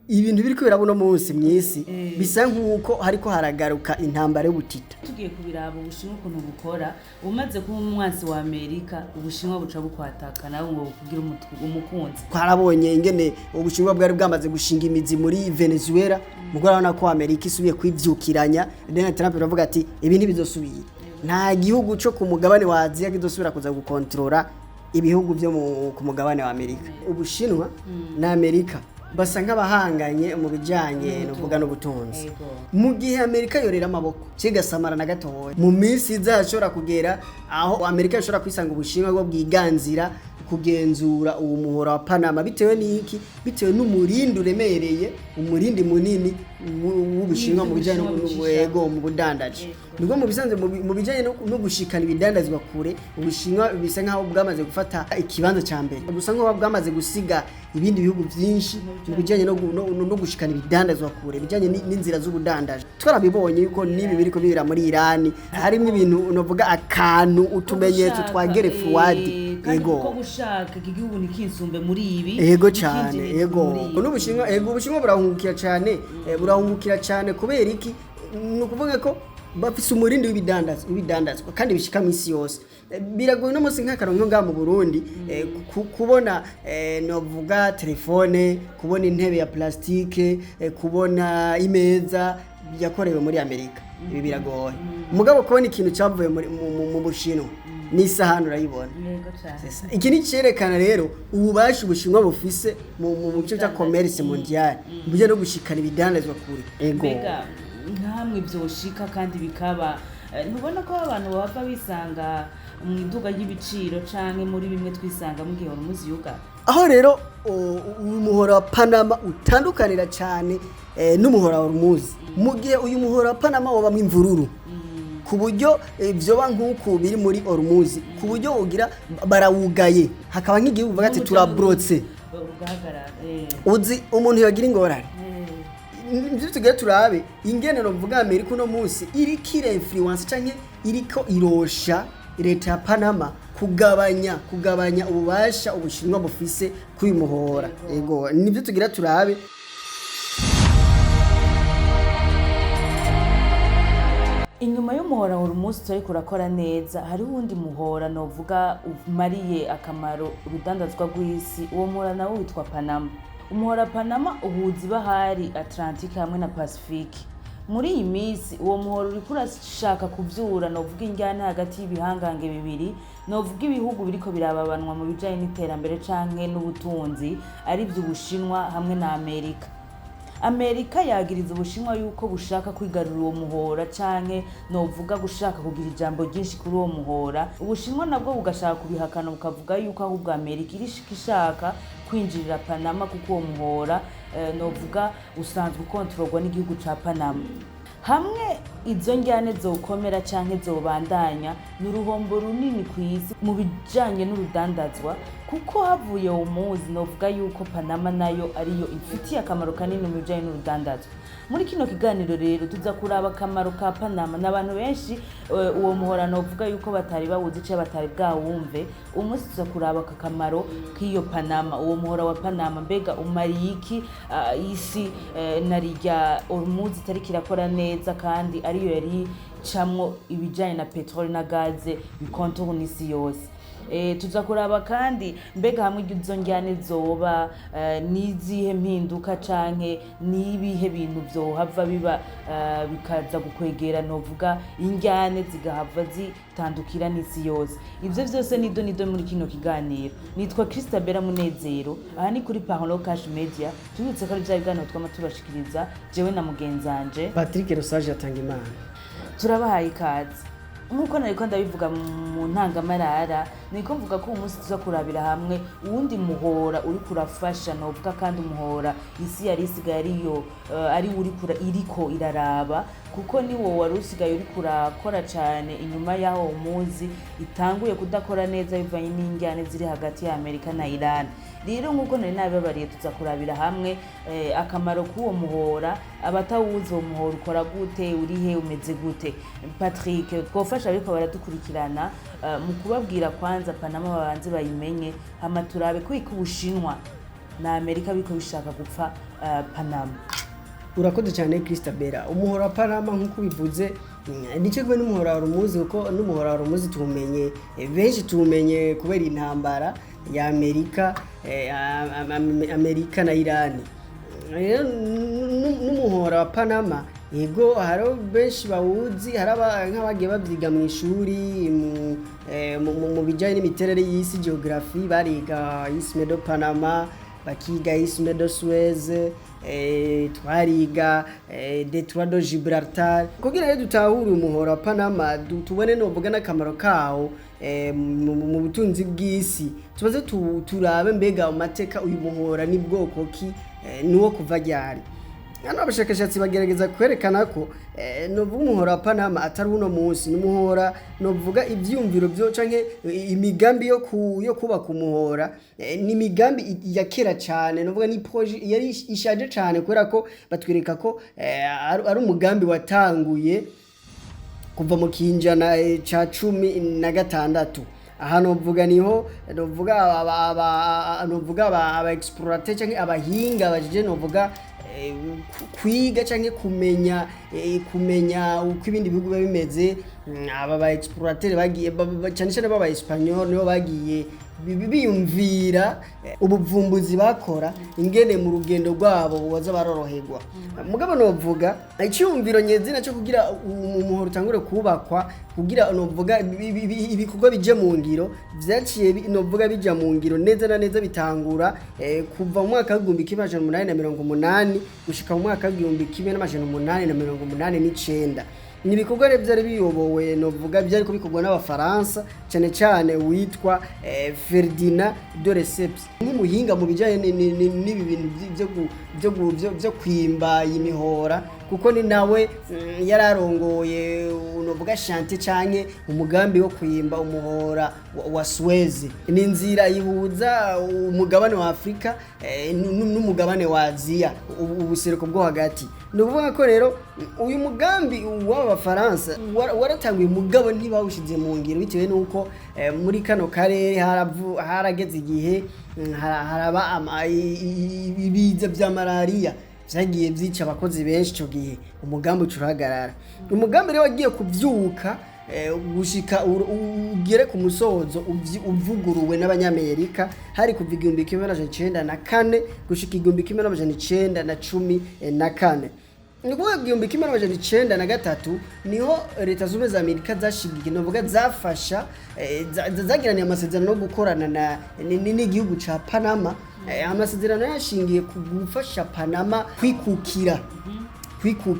Ibintu biriko biraba uno munsi mw'isi bisa nk'uko hariko haragaruka intambara y'ubutita. Tugiye kubiraba Ubushinwa ukuntu bukora, umaze kuba umwansi wa Amerika, Ubushinwa buca bukwataka nawe ngo bukugire umukunzi. Twarabonye ingene Ubushinwa bwari bwamaze gushinga imizi muri Venezuela. Mugo urabona ko Amerika isubiye kwivyukiranya. Donald Trump aravuga ati ibi ntibizosubira, nta gihugu co ku mugabane wa Aziya kizosubira kuza gukontorora ibihugu vyo ku mugabane wa Amerika. Ubushinwa na Amerika basa nk'abahanganye mu bijanye novuga n'ubutunzi. Mu gihe Amerika yorera amaboko cigasamara na gatoya, mu minsi iza hashobora kugera aho Amerika ishobora kwisanga Ubushinwa bwo bwiganzira kugenzura uwo muhora wa Panama. Bitewe n'iki? Bitewe n'umurindi uremereye, umurindi munini w'Ubushinwa mu bijanye n'ubuego mu budandaji. Nibwo mu bisanzwe mu bijanye no gushikana ibidandazwa kure, Ubushinwa bisa nkaho bwamaze gufata ikibanza ca mbere, gusa nkaho bwamaze gusiga ibindi bihugu byinshi mu bijanye no gushikana ibidandazwa kure, bijanye n'inzira z'ubudandaji. Twarabibonye yuko n'ibi biriko bibera muri Irani harimo ibintu novuga akantu utumenyetso twa guerre froide. Ego ko gushaka iki gihugu nikinsumbe muri ibi. Ego cyane, ego. N'Ubushinwa, ego, Ubushinwa burahungukira cyane, burahungukira cyane. Kubera iki? Ni ukuvuga ko bafise umurindi w'ibidandazwa kandi bishika mu isi yose. Biragoye no munsi nk'akarongo ngaha mu Burundi kubona novuga telefone, kubona intebe ya plastike, kubona imeza yakorewe muri Amerika. Ibi biragoye. Mugabo kubona ikintu cyavuye mu Bushinwa n'isahani urayibona. Iki ni cyerekana rero ububasha Ubushinwa bufise mu bice bya commerce mondial, mu bijyanye no gushikana ibidandazwa kure. Ego nkamwe byoshika kandi bikaba, ntubona ko abantu bava bisanga mu iduka ry'ibiciro canke muri bimwe twisanga mu gihe Hormuz yuga? Aho rero uyu muhora wa Panama utandukanira cyane n'umuhora wa Hormuz, mu gihe uyu muhora wa Panama wabamwo imvururu ku buryo vyoba nk'uku biri muri Hormuz, ku buryo ugira barawugaye, hakaba nk'igihugu bavuga ati turabrotse, uzi umuntu yagira ingorane. Nivyo tugiye turabe ingene novuga Amerika uno munsi iriko ira influence canke iriko irosha leta ya Panama kugabanya ububasha Ubushinwa bufise kuri uyu muhora. Ego, nivyo tugira turabe. Inyuma y'umuhora Hormuz turiko urakora neza, hariho uwundi muhora novuga umariye akamaro urudandazwa rw'isi. Uwo muhora nawo witwa Panama. Umuhora Panama uhuza ibahari Atlantique hamwe na Pacifique. Muri iyi minsi uwo muhora uriko urashaka kuvyura novuga injyana hagati y'ibihangange bibiri, novuga ibihugu biriko birababanwa mu bijanye n'iterambere canke n'ubutunzi, arivyo Ubushinwa hamwe na Amerika. Amerika yagiriza Ubushinwa yuko bushaka kwigarurira uwo muhora canke novuga gushaka kugira ijambo ryinshi kuri uwo muhora. Ubushinwa nabwo bugashaka kubihakana, bukavuga yuko ahubwo Amerika irishika ishaka kwinjirira Panama, kuko uwo muhora novuga usanzwe ukontororwa n'igihugu ca Panama. Hamwe izo njyane zokomera canke zobandanya, ni uruhombo runini ku isi mu bijanye n'urudandazwa, kuko havuye umuzi novuga yuko Panama nayo ariyo ifitiye akamaro kanini mu bijanye n'urudandazwa. Muri kino kiganiro rero tuza kuraba akamaro ka Panama. N'abantu benshi uwo muhora novuga yuko batari bawuzi canke batari bwawumve. Umunsi tuza kuraba aka kamaro k'iyo Panama, uwo muhora wa Panama, mbega umariye iki isi narirya Hormuz itariko irakora neza kandi ariyo yari icamwo ibijanye na peteroli na gaze bikontorona isi yose. Tuza kuraba kandi mbega hamwe izo njyane zoba, n'izihe mpinduka canke n'ibihe bintu vyohava biba, bikaza gukwegera novuga injyane zigahava zitandukira n'isi yose. Ivyo vyose nido nido muri kino kiganiro. Nitwa Christabella Munezero, aha ni kuri Parole Cash Media. Tubibutse ko ari vya biganiro twama tubashikiriza jewe na mugenzanje Patrick Rosage Atangimana. Turabahaye ikaze. Nk'uko nariko ndabivuga mu ntangamarara, niko mvuga ko uyu munsi tuza kurabira hamwe uwundi muhora uriko urafasha novuga, kandi umuhora isi yari isigaye ariyo ari uriko iriko iraraba, kuko niwo wari usigaye uriko urakora cane inyuma y'aho umuzi itanguye kudakora neza bivanye n'injyane ziri hagati ya Amerika na Iran. Rero nk'uko nari nabibabariye, tuza kurabira hamwe akamaro k'uwo muhora. Abatawuzi, uwo muhora ukora gute, urihe, umeze gute? Patrick, twofasha ariko baradukurikirana mu kubabwira kwanza Panama babanze bayimenye, hama turabe kwika Ubushinwa. na Amerika biriko bishaka gupfa Panama. Urakoze cyane, Christabella. Umuhora wa Panama, nk'uko ubivuze, nicyo kimwe n'umuhora wa Hormuz, kuko n'umuhora wa Hormuz tuwumenye, benshi tuwumenye kubera intambara ya Amerika, Amerika na Irani. Rero n'umuhora wa Panama, yego, hariho benshi bawuzi, hari nk'abagiye babyiga mu ishuri mu bijyanye n'imiterere y'isi, geography, bariga Isthme de Panama, bakiga Isthme de Suez, twariga Détroit de Gibraltar. Kugira rero dutahure umuhora wa Panama, tubone novuga n'akamaro kawo mu butunzi bw'isi, tubaze turabe mbega mu mateka uyu muhora ni bwoko ki, nuwo kuva ryari. Hano abashakashatsi bagerageza kwerekana ko novuga umuhora wa Panama atari uno munsi. N'umuhora, novuga ivyumviro byo canke imigambi yo kubaka umuhora, ni imigambi ya kera cyane, novuga ni projet yari ishaje cyane, kubera ko batwereka ko ari umugambi watanguye kuva mu kinjana ca 16. Aha novuga niho novuga novuga aba explorateur canke abahinga baje novuga kwiga canke kumenya uko ibindi bihugu biba bimeze. Aba ba explorateur bagiye cyane cyane baba Espagnol, nibo bagiye biyumvira ubuvumbuzi bakora ingene mu rugendo rwabo boza baroroherwa. Mugabo novuga icyumviro nyezina cyo kugira umuhoro utangure kubakwa, kugira novuga ibikorwa bije mu ngiro, vyaciye novuga bija mu ngiro neza na neza, bitangura kuva mu mwaka w'1880 gushika mu mwaka w'1889. Ni ibikorwa rero byari biyobowe, novuga byari ko bikorwa n'Abafaransa, cyane cyane witwa Ferdinand de Lesseps, nk'umuhinga mu bijyanye n'ibi bintu byo kwimba imihora, kuko ni nawe yari arongoye novuga chantier canke umugambi wo kwimba umuhora wa Suez. Ni inzira ihuza umugabane wa Afrika n'umugabane wa Aziya, ubuseruko bwo hagati. Ni ukuvuga ko rero uyu mugambi w'aba Bafaransa waratanguye, mugabo ntibawushize mu ngiro bitewe n'uko muri kano karere harageze igihe haraba ibiza vya malariya vyagiye vyica abakozi benshi. Ico gihe umugambi uca urahagarara. Umugambi rero wagiye kuvyuka gushika ugere ku musozo uvuguruwe n'Abanyamerika hari kuva 1904 gushika 1914. Ni ukuvuga 1903 niho Leta Zunze Ubumwe za Amerika zashigikiye, novuga zafasha, zagiraniye amasezerano yo gukorana na n'igihugu ca Panama. Amasezerano yashingiye ku gufasha Panama kwikukira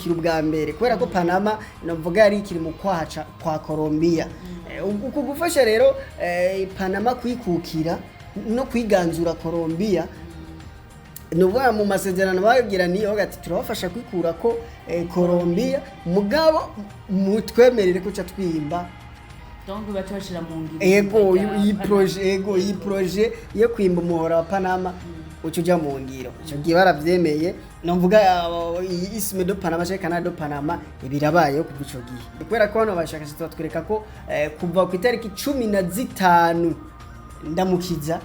ubwa mbere, kubera ko Panama navuga yari ikiri mu kwaha kwa Colombia. Uku gufasha rero Panama kwikukira no kwiganzura Colombia, ni ukuvuga mu masezerano bagiraniye bavuga ati: "Turabafasha kwikura ko Colombia, mugabo mutwemerere ko twimba." Donc baca bashira mu ngiro Ego. rya Iyi Panama. projet, ego, iyi projet yo kwimba umuhora wa Panama uca uja mu ngiro. Ico gihe baravyemeye. Novuga iyi Isthme de Panama canke Canal de Panama ibirabayeho kuva ico gihe, kubera ko hano abashakashatsi batwereka ko kuva ku itariki 15 Ndamukiza,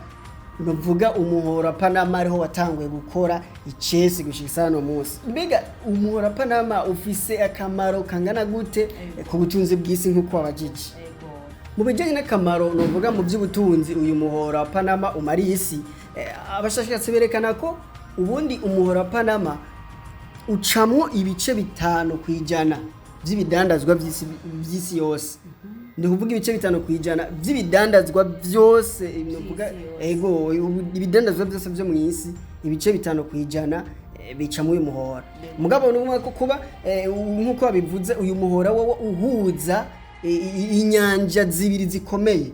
novuga umuhora wa Panama ariho watanguye gukora icesi gushika hano munsi. Mbega umuhora wa Panama ufise akamaro kangana gute ku butunzi bw'isi, nk'uko wabajije? Ego. Mu bijyanye n'akamaro nuvuga mu by'ubutunzi uyu muhora wa Panama umariye isi, abashakashatsi berekana ko ubundi umuhora wa Panama ucamwo ibice 5% by'ibidandazwa by'isi yose. Ni ukuvuga ibice 5% by'ibidandazwa byose, ni ukuvuga Vy'isi yose. Ego, ibidandazwa byose byo mu isi, ibice 5% bica muri uyu muhora. Mugabo ni ukuvuga ko kuba nk'uko babivuze, uyu muhora wowo uhuza inyanja zibiri zikomeye,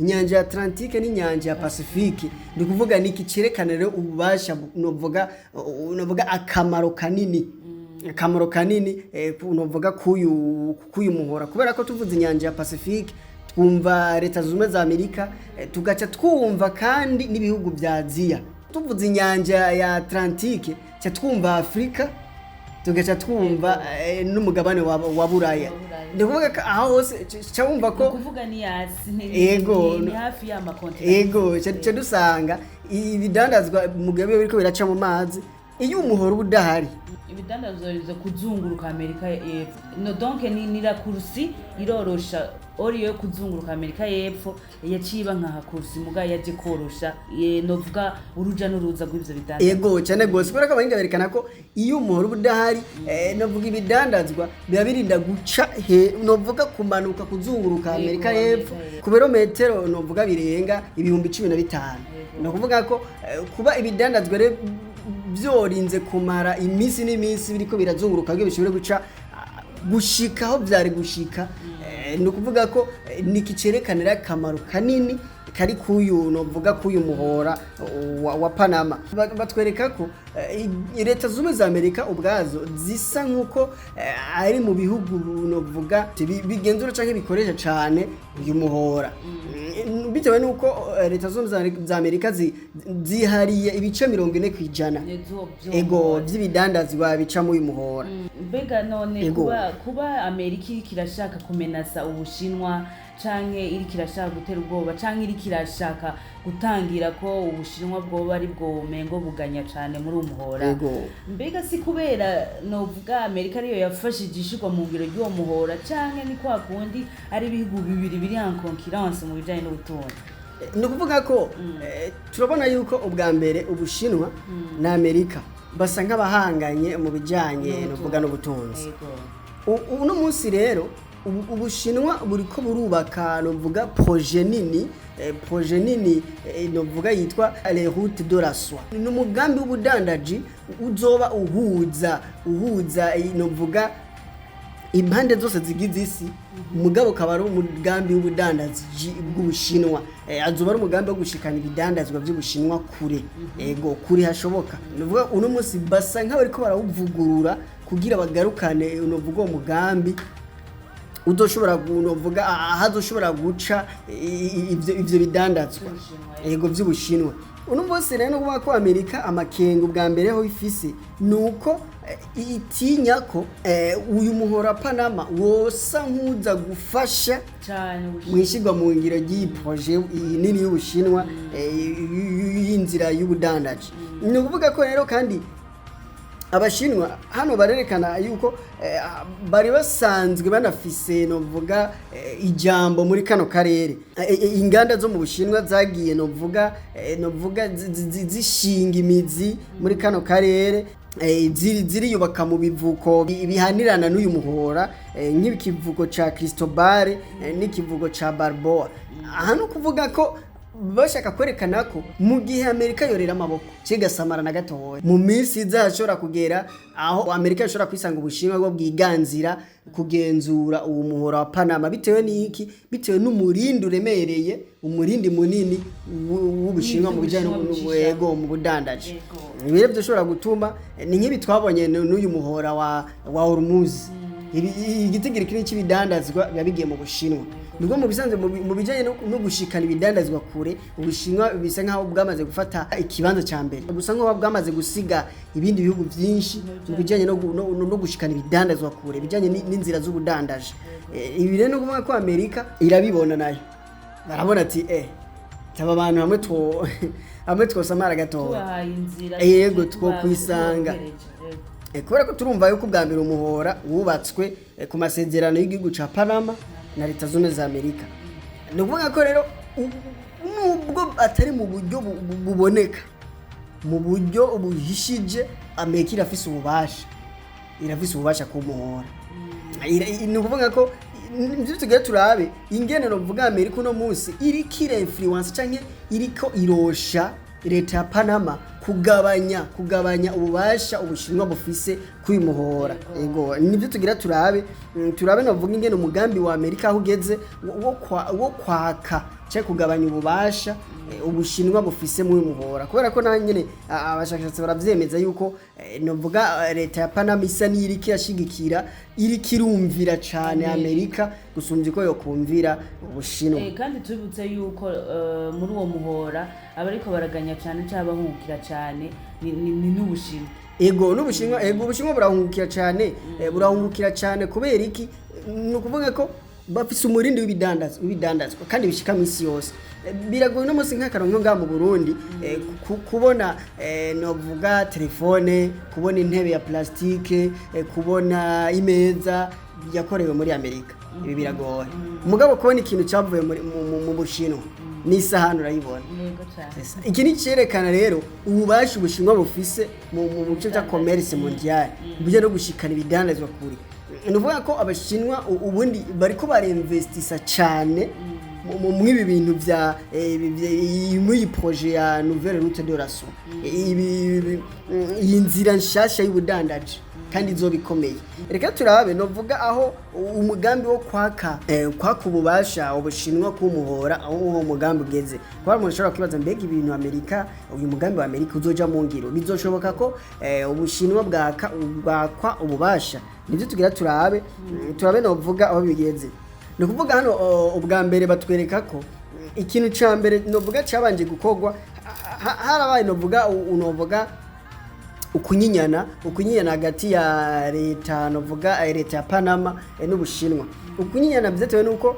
inyanja ya Atlantique n'inyanja ya Pacifique. Ni ukuvuga ni iki cerekana rero ububasha novuga akamaro kanini novuga kuyu muhora, kubera ko tuvuze inyanja ya Pacifique twumva Leta Zunze Ubumwe za Amerika, tugaca twumva kandi n'ibihugu bya Aziya. Tuvuze inyanja ya Atlantique ca twumva Afrika, tugaca twumva n'umugabane wa Buraya. Wa Buraya. Ni ukuvuga ko aho hose ca wumva ko Kuvuga ni hasi Ego. Ni hafi y'amakontinent. Ego, ca dusanga ibidandazwa mu gihe biba biriko biraca mu mazi, iyo umuhora uba udahari, Ibidandazwa biza kuzunguruka Amerika y'Epfo. No donc ni raccourci irorosha ori yo kuzunguruka Amerika y'Epfo yaciye iba nka raccourci, muga yaje korosha novuga uruja n'uruza rw'ivyo bidandazwa. Ego, cyane gose, kubera ko abahinga berekana ko iyo umuhora uba udahari, novuga ibidandazwa biba birinda guca he, novuga kumanuka kuzunguruka Amerika y'Epfo Amerika y'Epfo. Ku birometero novuga birenga 15,000. Ni ukuvuga ko kuba ibidandazwa rero byorinze kumara iminsi n'iminsi biriko birazunguruka kugira bishobore guca gushika aho vyari gushika, ni ukuvuga ko niki cerekanira akamaro kanini kari kuyu, novuga kuyu muhora wa Panama. Batwereka ko Leta Zunze Ubumwe za Amerika ubwazo zisa nkuko ari mu bihugu novuga bigenzura canke bikoresha cane uyu muhora. Bitewe nuko Leta Zunze Ubumwe za Amerika zihariye ibice 40% ego vy'ibidandazwa bica muri uyu muhora. Mbega none Ego. kuba Amerika iriko irashaka kumenasa Ubushinwa, canke iriko irashaka gutera ubwoba, canke iriko irashaka gutangira ko Ubushinwa bwoba ari bwo mengo buganya cane muri uwo muhora, mbega si kubera novuga Amerika ariyo yafashije ishirwa mu ngiro ry'uwo muhora, canke ni kwa kundi ari ibihugu bibiri biri en concurrence mu bijanye n'ubutunzi? Ni ukuvuga ko turabona yuko ubwa mbere Ubushinwa na Amerika basa nk'abahanganye mu bijyanye novuga n'ubutunzi. Uno munsi rero Ubushinwa buriko burubaka novuga projet nini, novuga yitwa les routes de la soie. Ni umugambi w'ubudandaji uzoba uhuza novuga impande zose zigize isi, umugabo ukaba ari umugambi w'ubudandaji bw'Ubushinwa. Azoba ari umugambi wo gushikana ibidandazwa by'Ubushinwa kure, ego, kure hashoboka. Ni ukuvuga uno munsi basa nk'abariko barawuvugurura kugira bagarukane novuga uwo mugambi uzoshobora novuga ahazoshobora guca ivyo bidandazwa, ego, vy'Ubushinwa. Uno munsi rero no kuvuga ko Amerika amakenga ubwa mbere ho ifise nuko itinya ko uyu muhora Panama wosa nk'uza gufasha Cane Ubushinwa mu ishyirwa mu ngiro ry'iyi projet iyi nini y'Ubushinwa, y'inzira y'ubudandaji. Ni ukuvuga ko rero kandi Abashinwa hano barerekana yuko bari basanzwe banafise novuga ijambo muri kano karere. Inganda zo mu Bushinwa zagiye novuga zishinga imizi muri kano karere, ziriyubaka mu bivuko bihanirana n'uyu muhora, nk'ikivuko ca Cristobal n'ikivuko ca Balboa. Aha ni ukuvuga ko bashaka kwerekana ko mu gihe Amerika yorera amaboko kigasamara na gatoya, mu minsi iza hashobora kugera aho Amerika ishobora kwisanga Ubushinwa bwo bwiganzira kugenzura uwo muhora wa Panama. Bitewe n'iki? Bitewe n'umurindi uremereye, umurindi munini w'Ubushinwa mu bijyanye N'ivyo n'ubuego mu budandaji. Yego. Ibi rero bishobora gutuma ni nk'ibi twabonye n'uyu muhora wa Hormuz. Igitigiri kinini cy'ibidandazwa biba bigiye mu Bushinwa. Nubwo mu bisanzwe mu bijyanye no gushikana ibidandazwa kure, Ubushinwa bisa nkaho bwamaze gufata ikibanza cya mbere, gusa nkaho bwamaze gusiga ibindi bihugu byinshi mu bijyanye no gushikana ibidandazwa kure, bijyanye n'inzira z'ubudandaji. Ibi rero no kuvuga ko Amerika irabibona nayo, barabona ati taba abantu hamwe twosamara gatoya Tubahaye inzira Yego, twokwisanga. tuborohereje, yego. Kubera ko turumva yuko ubwa mbere umuhora wubatswe ku masezerano y'igihugu ca Panama na Leta Zunze za Amerika. Ni ukuvuga ko rero nubwo atari mu buryo buboneka, mu buryo buhishije, Amerika irafise ububasha ku muhora. Ni ukuvuga ko nivyo tugiye turabe ingene novuga Amerika uno munsi iriko ira influence canke iriko irosha leta ya Panama kugabanya ububasha Ubushinwa bufise kuri uyu muhora. Ego, nivyo tugira turabe, turabe novuga ingene umugambi wa Amerika aho ugeze wo kwaka canke kugabanya ububasha Ubushinwa bufise muri uyu muhora, kubera ko naho nyene abashakashatsi baravyemeza yuko novuga leta ya Panama isa n'iriko irashigikira, iriko irumvira cane Amerika gusumvya uko yokumvira Ubushinwa. Kandi tubibutse yuko muri uwo muhora abariko baraganya cane canke abahungukira cane ni n'Ubushinwa. Ego, n'Ubushinwa. Ego, Ubushinwa burahungukira cane, burahungukira cane kubera iki? Ni ukuvuga ko bafise umurindi w'ibidandazwa kandi bishika mu isi yose. Biragoye uno munsi, nk'akarongo ngaha mu Burundi, kubona novuga telefone, kubona intebe ya plastique, kubona imeza yakorewe muri Amerika, ibi biragoye. Mugabo kubona ikintu cyavuye mu Bushinwa n'isahani urayibona. Yego cyane. Iki ni cyerekana rero ububasha Ubushinwa bufise mu bice bya commerce mondial, mu no gushikana ibidandazwa kure. Ni ukuvuga ko Abashinwa ubundi bariko barinvestisa cyane mw'ibi bintu vya muri iyi projet ya nouvelle route de la soie, iyi nzira nshasha y'ubudandaji, kandi izoba ikomeye. Reka turabe novuga aho umugambi wo kwaka ububasha Ubushinwa kumuhora, aho uwo mugambi ugeze. Kuba umuntu ashobora kwibaza: mbega ibintu Amerika, uyu mugambi wa Amerika uzoja mu ngiro, bizoshoboka ko Ubushinwa bwakwa ububasha? Nibyo tugira turabe. Turabe novuga aho bigeze. Ni ukuvuga hano ubwa mbere batwereka ko ikintu ca mbere novuga cabanje gukorwa, harabaye novuga unovuga ukunyinyana hagati ya leta, novuga leta ya Panama n'Ubushinwa. Ukunyinyana byatewe nuko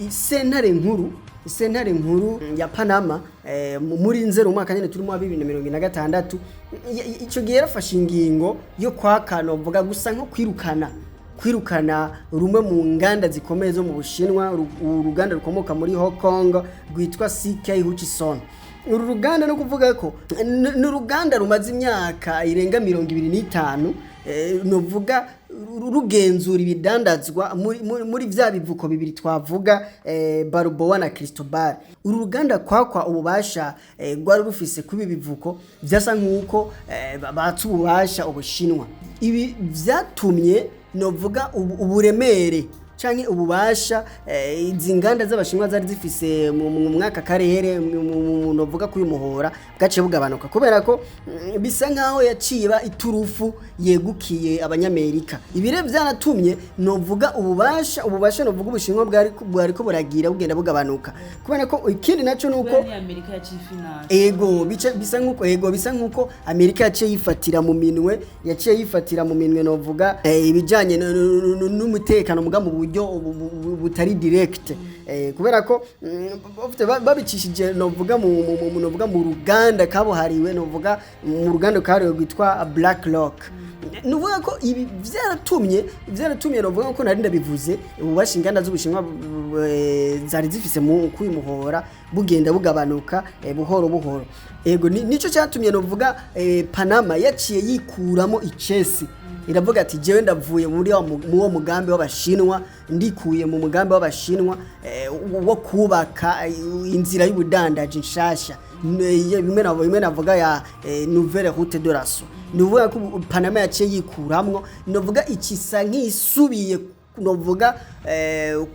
sentare nkuru ya Panama, muri Nzero umwaka nyene turimo wa 2026, ico gihe yarafashe ingingo yo kwaka, novuga gusa nko kwirukana rumwe mu nganda zikomeye zo mu Bushinwa, uruganda rukomoka muri Hong Kong rwitwa CK Hutchison. Uru ruganda, no kuvuga ko ni uruganda rumaze imyaka irenga 25, novuga rugenzura ibidandazwa muri vya bivuko bibiri twavuga, Balboa na Cristobal. Uru ruganda kwakwa ububasha rwari rufise kubi bivuko, vyasa nk'uko batse ububasha Ubushinwa. Ibi vyatumye novuga uburemere canke ububasha izi nganda z'Abashinwa zari zifise mu mwaka karere novuga ko uyu muhora bwaciye bugabanuka, kubera ko bisa nkaho yaciye ba iturufu yegukiye Abanyamerika. Ibi rero byanatumye novuga ububasha novuga Ubushinwa bwari ko buragira bugenda bugabanuka, kubera ko ikindi naco nuko Kubera ni Amerika yaciye finance. Ego, bisa nkuko, ego, bisa nkuko Amerika yaciye yifatira mu minwe novuga ibijanye n'umutekano, muga mu buryo butari direct, kubera ko bafite babicishije novuga novuga mu ruganda kabuhariwe, novuga mu ruganda kabuhariwe rwitwa Black Rock. Nuvuga ko ibi vyaratumye novuga ko nari ndabivuze, ububasha inganda z'Ubushinwa zari zifise mu kwimuhora bugenda bugabanuka buhoro buhoro. Ego, nico cyatumye novuga Panama yaciye yikuramo icesi, iravuga ati: jewe ndavuye muri wa mugambi w'Abashinwa, ndikuye mu mugambi w'Abashinwa wo kubaka inzira y'ubudandaji nshasha, bimwe navuga ya nouvelle route de la soie. Ni ukuvuga ko ubu Panama yaciye yikuramwo, novuga ikisa nk'isubiye novuga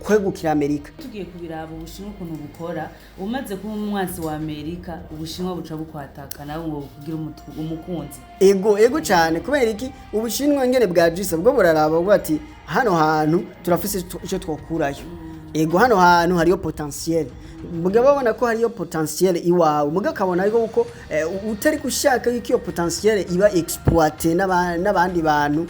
kwegukira Amerika. Tugiye kubiraba Ubushinwa ukuntu bukora, umaze kuba umwansi wa Amerika, Ubushinwa buca bukwataka nawe ngo kugira umukunzi. Ego cyane. Kubera iki? Ubushinwa ngene bwa jisa bwo buraraba bwo ati: hano hantu turafise ico twokurayo. Ego, hano hantu hariyo potentiel. Mugabo babona ko hariyo potentiel iwawe, mugabo akabona yuko utari gushaka yuko iyo potentiel iba exploité n'abandi bantu,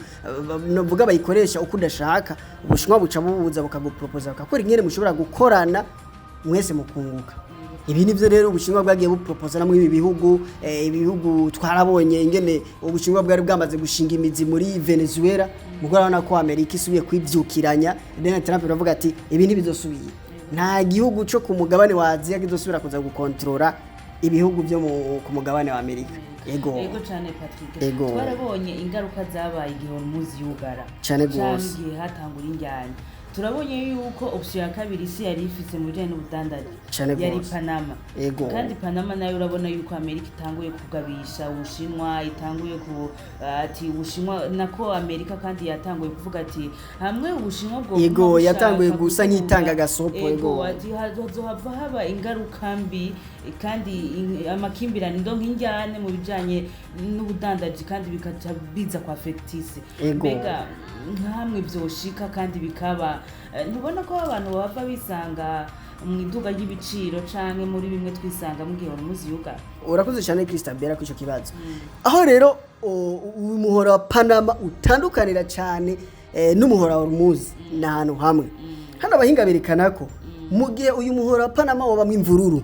novuga bayikoresha uko udashaka. Ubushinwa buca bubuza bukaguproposa, bukakora ingene mushobora gukorana mwese mukunguka. Ibi nivyo rero Ubushinwa bwagiye buproposa muri ibi bihugu. Ibihugu twarabonye ingene Ubushinwa bwari bwamaze gushinga imizi muri Venezuela. Mugo urabona ko Amerika isubiye kwivyukiranya. Donald Trump aravuga ati: ibi ntibizosubira, nta gihugu co ku mugabane wa Aziya kizosubira kuza gukontorora ibihugu byo ku mugabane wa Amerika. Ego. Ego cyane, Patrick. Ego. Twarabonye ingaruka zabaye igihe Hormuz yugara Cane canke gose. igihe hatangura injyana. Turabonye yuko option ya kabiri isi yari ifise mu bijanye n'ubudandaji Cane yari gose. Panama. Ego. Kandi Panama nayo urabona yuko Amerika itanguye kugabisha Ubushinwa, itanguye ku ati Ubushinwa nako Amerika kandi yatanguye kuvuga ati hamwe Ubushinwa bwo Ego, yatanguye gusa nk'itanga gasopo, ego. Ego. Ati hazohava haba ingaruka mbi kandi amakimbirane, ndo nk'injyane mu bijanye n'ubudandaji, kandi bikaca biza kwa affectise. Ego. Mbega nkamwe vyoshika kandi bikaba, ntubona ko abantu bava bisanga mu iduga ry'ibiciro canke muri bimwe twisanga mu gihe Hormuz yugara? Urakoze cyane, Christabella, kuri icyo kibazo. Aho rero uyu muhora wa Panama utandukanira cyane n'umuhora wa Hormuz. Ni ahantu hamwe. Hano abahinga berekana ko mu gihe uyu muhora wa Panama wobamwo imvururu,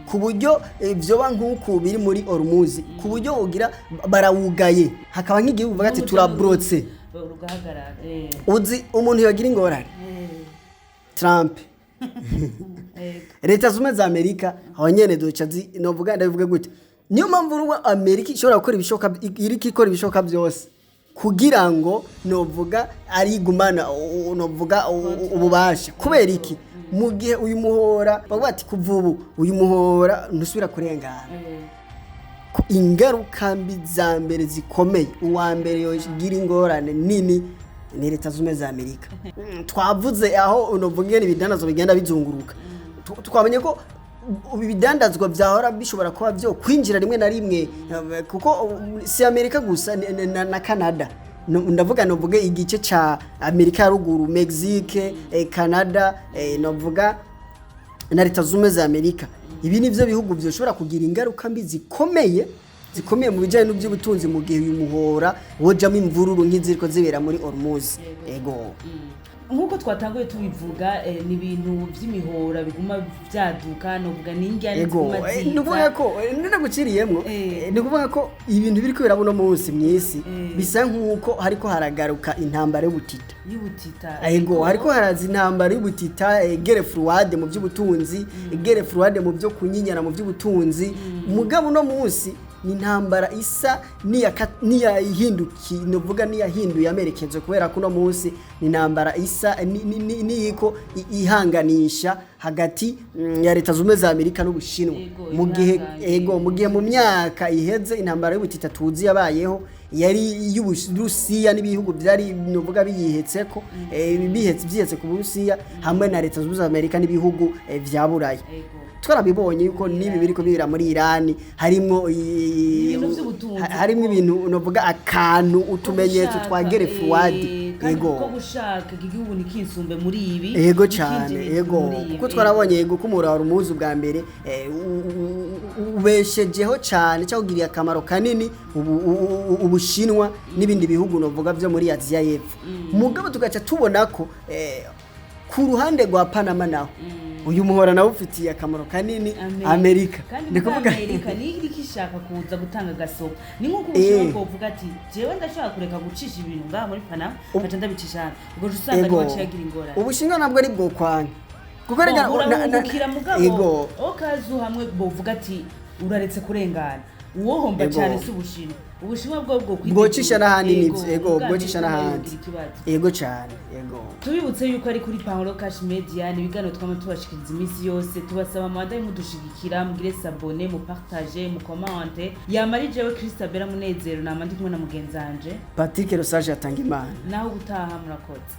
ku buryo vyoba nk'uku biri muri Hormuz, ku buryo ugira barawugaye, hakaba nk'igihugu bavuga ati turabrotse, Rugahagarara. Uzi umuntu yogira ingorane? Trump, Leta Zumwe za Amerika. Aho nyene duca novuga, ndabivuga gute, niyo mpamvu uruwa Amerika ishobora gukora ibishoboka, iriko ikora ibishoboka byose kugira ngo novuga arigumana novuga ububasha. Kubera iki? Mu gihe uyu muhora bavuga ati kuva ubu uyu muhora ntusubira kurengana, ko ingaruka mbi za mbere zikomeye, uwa mbere yogira ingorane nini ni Leta Zumwe za Amerika. Twavuze aho unovuga ingene ibidandazwa bigenda bizunguruka. Twamenye ko ibidandazwa vyahora bishobora kuba vyo kwinjira rimwe na rimwe, kuko si Amerika gusa, na Canada. Ndavuga novuge igice ca Amerika ya ruguru, Mexique, Canada, novuga na Leta Zumwe za Amerika. Ibi nivyo bihugu vyoshobora kugira ingaruka mbi zikomeye zikomeye mu bijyanye n'iby'ubutunzi mu gihe uyu muhora wojamo imvururu nk'iziriko zibera muri Hormuz. Ego. Nk'uko twatanguye tubivuga, ni ibintu by'imihora biguma byaduka, novuga n'injyane Ego. ziguma Ni ukuvuga ziza. ko ninaguciriyemwo, ni ukuvuga ko ibintu biri kubera buno munsi mw'isi bisa nk'uko hariko haragaruka intambara y'ubutita. Y'ubutita. Ego, hariko haraza intambara y'ubutita, guerre froide mu by'ubutunzi, guerre froide mu byo kunyinyana mu by'ubutunzi. Mugabo uno munsi ni intambara isa niyahinduki, novuga niyahinduye amerekezo, kubera ko uno munsi ni intambara isa niyiko ihanganisha hagati ya Leta Zumwe za Amerika n'Ubushinwa. Mu gihe Ihangange. Ego, mu gihe mu myaka iheze intambara y'ubutita tuzi yabayeho yari iy'Uburusiya n'ibihugu byari novuga biyihetseko, bihetse byihetse ku Burusiya hamwe na Leta Zunze Ubumwe za Amerika n'ibihugu vya Burayi. Twarabibonye yuko n'ibi biriko bibera muri Irani harimwo Ibintu vy'ubutunzi. Harimwo ibintu novuga akantu utumenyetso twa guerre froide. Kandi Ego. ko gushaka iki gihugu nikinsumbe muri ibi, Ego nikinjire cyane, ego. muri ibi. Kuko twarabonye, ego, ko umuraro umuzi bwa mbere ubeshejeho cyane cyangwa ugiriye akamaro kanini Ubushinwa n'ibindi bihugu novuga byo muri Aziya y'Epfo. Mugabo tugaca tubona ko ku ruhande rwa Panama naho uyu muhora nawo ufitiye akamaro kanini Amerika. Kandi Ni muri kuvuga Amerika niyo iriko ishaka kuza gutanga agasoko. Ni nk'uko Ubushinwa bwovuga ati jewe ndashaka kureka gucisha ibintu ngaha muri Panama, nkaca ndabicisha hano, ubwo uca usanga niho haciye hagira ingorane. Ubushinwa nabwo ari bwo kwanga kuko rega Burahungukira, mugabo Ego. okazu hamwe bovuga ati uraretse kurengana, uwohomba cyane si Ubushinwa. Ubushinwa bwo Bwocisha n'ahandi nivyo, ego, ubwa bwocisha Amerika nayo n'ahandi. yogira ikibazo. Ego cyane, ego. Tubibutse yuko ari kuri Paolo Cash Media, ni ibiganiro twama tubashikiriza iminsi yose. Tubasaba mwadaye mudushigikira, mugire s'abonner, mupartage, mucommente. Yama ari jewe Christabella Munezero, nama ndi kumwe na mugenzi wanje Patrick Rosage atanga imana. Naho gutaha, murakoze.